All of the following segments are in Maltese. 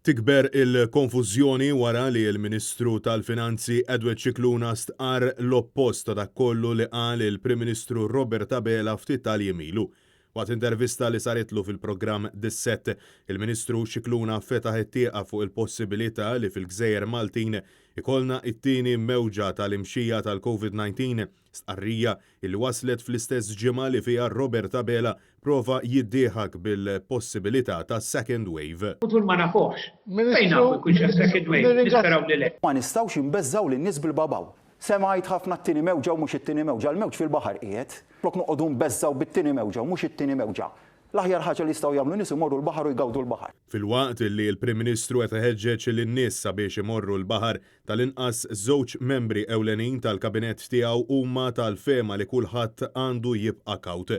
Tikber il-konfużjoni wara li l-Ministru tal-Finanzi Edward Scicluna stqarr l-oppost ta' dak kollu li qal il-Prim Ministru Robert Abela ftit tal-jiem ilu. Waqt intervista li saritlu fil-programm Dissett, il-Ministru Scicluna fetaħ it-tieqa fuq il-possibilità li fil-gżejjer Maltin ikollna t-tieni mewġa tal-imxija tal-Covid-19, stqarrija illi waslet fl-istess ġimgħa li fiha Robert Abela prova jiddieħak bil-possibilità ta' second wave. Futur ma nafuhx. Fejn nafu jkunx hemm second wave, nisperaw li le. Ma nistgħux inbeżżgħu lin-nies bil-babaw. Semgħajt ħafna t-tieni mewġa u mhux it-tieni mewġa, l-mewġ fil-baħar qiegħed. Flok noqogħdu nbeżżgħu bit-tieni mewġa u mhux it-tieni mewġa. L-aħjar ħaġa li jistgħu jagħmlu n-nies imorru l-baħar u jgawdu l-baħar. Filwaqt li l-Prim Ministru qed iħeġġeġ lin-nies sabiex imorru l-baħar, tal-inqas żewġ membri ewlenin tal-Kabinett tiegħu huma tal-fehma li kulħadd għandu jibqa' kawt.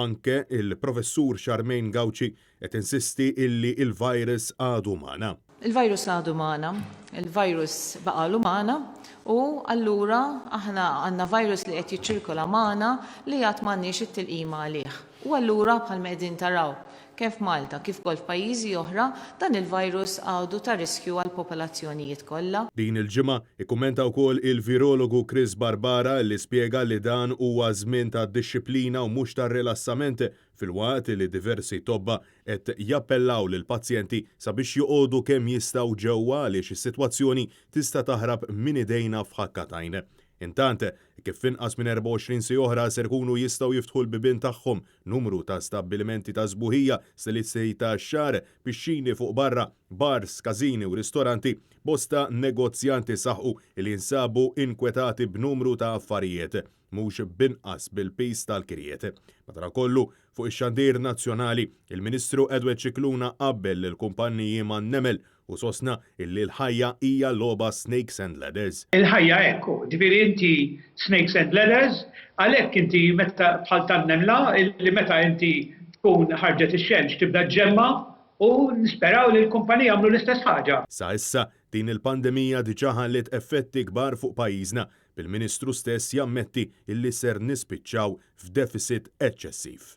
Anke il-Professur Charmaine Gauci qed tinsisti illi l-virus għadu magħna. Il-virus għadu magħna, il-virus baqagħlu magħna u allura aħna għandna virus li qed jiċċirkola magħna li għad m'għandniex it-tilqima għalih. U allura bħalma qegħdin taraw kemm f'Malta kif ukoll f'pajjiżi oħra, dan il-virus għadu ta' riskju għall-popolazzjonijiet kollha. Din il-ġimgħa, ikkummenta wkoll il-virologu Chris Barbara li spjega li dan huwa żmien ta' dixxiplina u mhux ta' rilassament filwaqt li diversi tobba qed jappellaw lill-pazjenti sabiex joqogħdu kemm jistgħu ġewwa għaliex is-sitwazzjoni tista' taħrab minn idejna f'ħakka t'għajn. Intant, kif f'inqas minn 24 siegħa oħra ser ikunu jistgħu jiftħu l-bibien tagħhom numru ta' stabbilimenti ta' sbuħija, stilisti tax-xagħar, pixxini fuq barra, bars, każini u ristoranti, bosta negozjanti saħqu li jinsabu inkwetati b'numru ta' affarijiet, mhux b'inqas bil-piż tal-kirjiet. Madankollu, fuq ix-xandir nazzjonali, il-Ministru Edward Scicluna qabbel lill-kumpanniji man-nemel u sostna illi l-ħajja hija logħba snakes and ladders. Il-ħajja hekk hu, ġifieri inti snakes and ladders, għalhekk inti meta bħal tan-nemla li meta inti tkun ħarġet ix-xemx tibda ġġemma' u nisperaw li l-kumpaniji jagħmlu l-istess ħaġa. Sa issa, din il-pandemija diġà ħalliet effetti kbar fuq pajjiżna, bil-Ministru stess jammetti illi ser nispiċċaw f'deficit eċċessiv.